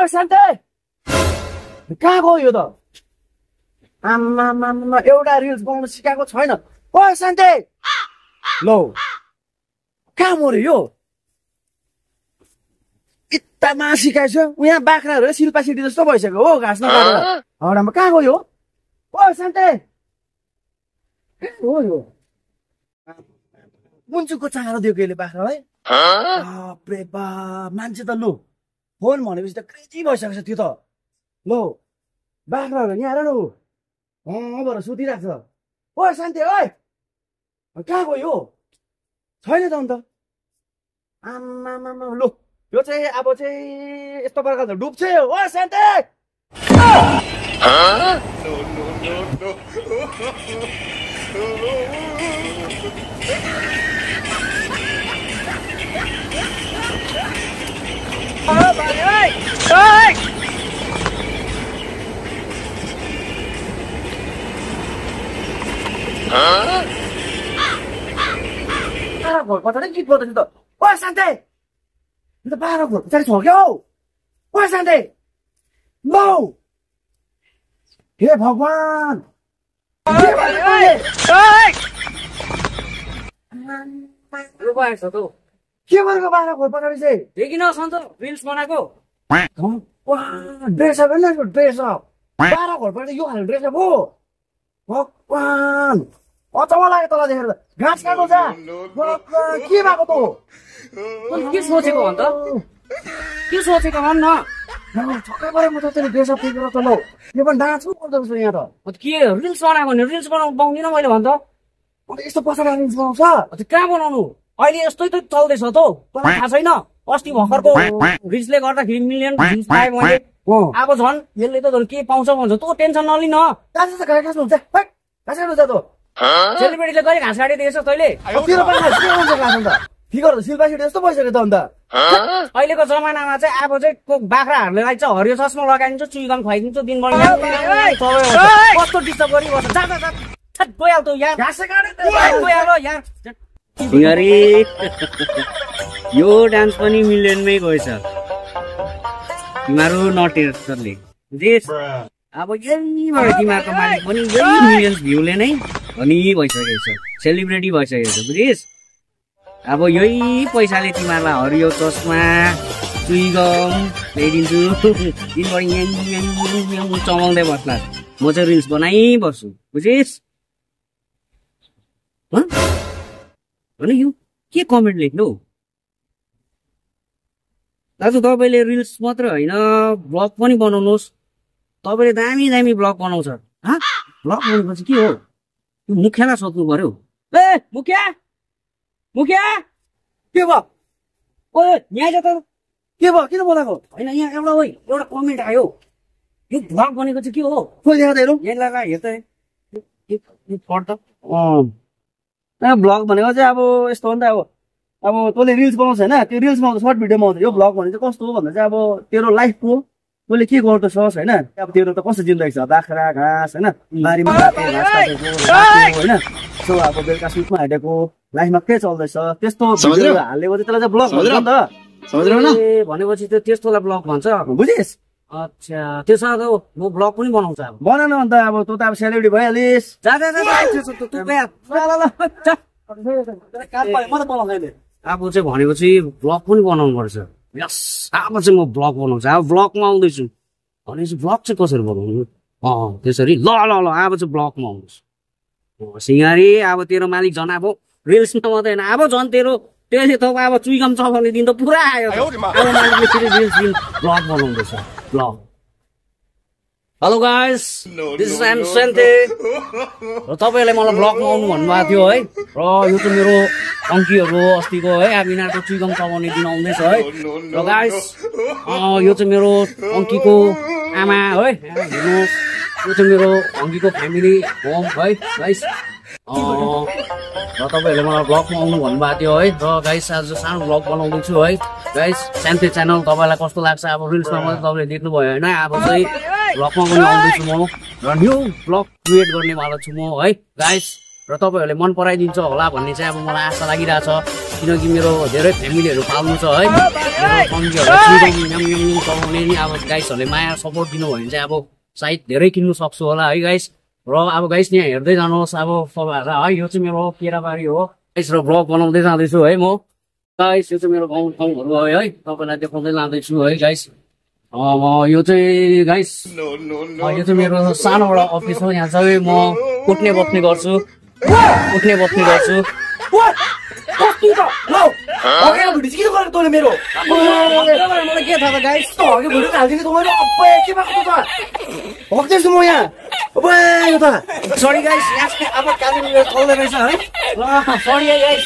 ओइ शान्ते कहाँ गयो यो त आम्मा एउटा रिल्स बनाउन सिकाएको छैन ओइ शान्ते लौ कहाँ मर्यो यो इत्तामा सिकाएछ यहाँ बाख्राहरू सिल्पा सिटी जस्तो भइसक्यो हो घाँस नकाटेर हडामा कहाँ गयो ओइ शान्ते हो यो मुन्चुको चारो दिएको यसले बाख्रालाई बाप्रे बाप मान्छे त लु फोन भनेपछि त क्रेजी भइसकेको छ त्यो त लो बाख्राहरू यहाँ हेर न भएर सुतिरहेको छ ओइ शान्ति ओइ कहाँ गयो छैन त अन्त आम्मामा लु यो चाहिँ अब चाहिँ यस्तो प्रकारले डुब्छ ओइ शान्ति घोर पछाडि गीत बोल्दैछ त ओ शान्ते यो त 12 घोर पछाडि छ क्या हौ ओ शान्ते लौ हे भगवान के गरेको 12 घोर पछाडि चाहिँ देखिन सन्त रिल्स बनाएको ड्रेसअप होइन ड्रेसअप 12 घोर पछाडि यो खाले ड्रेसअप हो भगवान अचम्म लाग्यो तल देखेर त घाँस काट्नु जा के भएको त के सोचेको अन्त के सोचेको भन् न छक्कै परे म त त्यसले ड्रेसअप फिकेर त लौ यो पनि डान्सको गर्दैछु यहाँ त के रिल्स बनायो भने रिल्स बनाउनु पाउँदिनँ मैले भन् त यस्तो पछाडि रिल्स बनाउँछ कहाँ बनाउनु अहिले यस्तै त चल्दैछ त तँलाई थाहा छैन अस्ति भर्खरको रिल्सले गर्दाखेरि मिलियन भ्युज पाएँ मैले अब झन् यसले त झन् के पाउँछ भन्छ तँ टेन्सन नलिन सेलिब्रेटीले कहिले घाँस काटिदिएछ तैँले फिगर त शिल्पा सिटी जस्तो भइसक्यो त अन्त अहिलेको जमानामा चाहिँ अब चाहिँ बाख्राहरूलाई चाहिँ हरियो चस्मा लगाइदिन्छ चुइगम खुवाइदिन्छ दिनभरि कस्तो डिस्टर्ब गरिबस्छ गइहाल त यार गइहाल यार यो डान्स पनि मिलियनमै गएछ तिमीहरू नटेर सरले अब यहीँबाट तिमीहरूको मालिक पनि यही मिलियन्स भ्यूले नै धनी भइसकेको छ सेलिब्रेटी भइसकेको छ बुझिस् अब यही पैसाले तिमीहरूलाई हरियो चस्मा चुइगम ल्याइदिन्छु दिनभरि चमाउँदै बस्ला म चाहिँ रिल्स बनाइबस्छु बुझिस् होइन यो के कमेन्ट लेख्नु दाजु तपाईँले रिल्स मात्र होइन ब्लग पनि बनाउनुहोस् तपाईँले दामी दामी ब्लग बनाउँछ ब्लग बनाउनुपर्छ के हो यो मुखियालाई सोध्नु पर्यो ए मुखिया मुखिया के भयो ओ यहाँ त के भयो किन बोलाएको होइन यहाँ एउटा कमेन्ट आयो यो ब्लग बनेको चाहिँ के हो खोइ देखा हेरौँ यहाँ लगा हेर त पढ त ब्लग भनेको चाहिँ अब यस्तो हो नि त अब तँले रिल्स बनाउँछ होइन त्यो रिल्समा आउँछ सर्ट भिडियोमा आउँछ यो ब्लग भने चाहिँ कस्तो हो भन्दा चाहिँ अब तेरो लाइफको तैँले के गर्दछस् होइन अब तेरो त कस्तो जिन्दगी छ बाख्रा घाँस होइन बारीमा काटेको घाँस काटेको होइन सो अब बेलुका सुटमा हालेको लाइफमा के चल्दैछ त्यस्तो हालेको चाहिँ त्यसलाई चाहिँ ब्लग भन्छ नि त ए भनेपछि त त्यस्तोलाई ब्लग भन्छ बुझिस् अच्छा त्यसमा त म ब्लग पनि बनाउँछ अब बनाउनु अन्त अब तँ त अब सेलिब्रेटी भइहालिस् अब चाहिँ भनेपछि ब्लग पनि बनाउनु पर्छ यस अब चाहिँ म ब्लग बनाउँछु अब ब्लगमा आउँदैछु भनेपछि ब्लग चाहिँ कसरी बनाउनु त्यसरी ल ल ल अब चाहिँ ब्लगमा आउँदैछु सिँगारी अब तेरो मालिक झन् अब रिल्समा मात्रै होइन अब झन् तेरो त्यसले त अब चुइगम चलाउने दिन त पुरा आयो अब मालिकले फेरि रिल्स दिन ब्लग बनाउँदैछ vlog hello guys this is एम सेन्ते र तपाईँहरूले मलाई ब्लगमा आउनु भन्नुभएको थियो है र यो चाहिँ मेरो अङ्कीहरू अस्तिको है अब यिनीहरूको चुइगम चलाउने दिन आउँदैछ है र गाइस यो चाहिँ मेरो अङ्कीको आमा है हेर्नुहोस् यो चाहिँ मेरो अङ्कीको फ्यामिली होम है गाइस र तपाईँहरूले मलाई ब्लगमा आउनु भन्नुभएको थियो है र गाइस आज सानो ब्लग बनाउँदैछु है गाइस सेन्ते च्यानल तपाईँलाई कस्तो लाग्छ अब रिल्समा मात्रै तपाईँले देख्नुभयो होइन अब चाहिँ ब्लगमा पनि आउँदैछु म र न्यू ब्लग क्रिएट गर्नेवाला छु म है गाइस र तपाईँहरूले मन पराइदिन्छ होला भन्ने चाहिँ अब मलाई आशा लागिरहेछ किनकि मेरो धेरै फ्यामिलीहरू पाल्नु छ है मेरो फम्लीहरूलाई चिम चलाउने नि अब गाइसहरूले माया सपोर्ट दिनुभयो भने चाहिँ अब सायद धेरै किन्नु सक्छु होला है गाइस र अब गाइस यहाँ हेर्दै जानुहोस् अब तपाईँहरूलाई है यो चाहिँ मेरो केराबारी हो गाइस र ब्लग बनाउँदै जाँदैछु है म गाइस यो चाहिँ मेरो ठाउँहरू हो है तपाईँलाई देखाउँदै लाँदैछु है गाइस यो चाहिँ गाइस यो चाहिँ मेरो सानोबाट अफिस हो यहाँ चाहिँ म उठ्ने बस्ने गर्छु मेरो मलाई के थाहा त गाइस हक्दैछु म यहाँ सरी गाइस अब कालिम्पोङ चल्दै रहेछ है सरी गाइस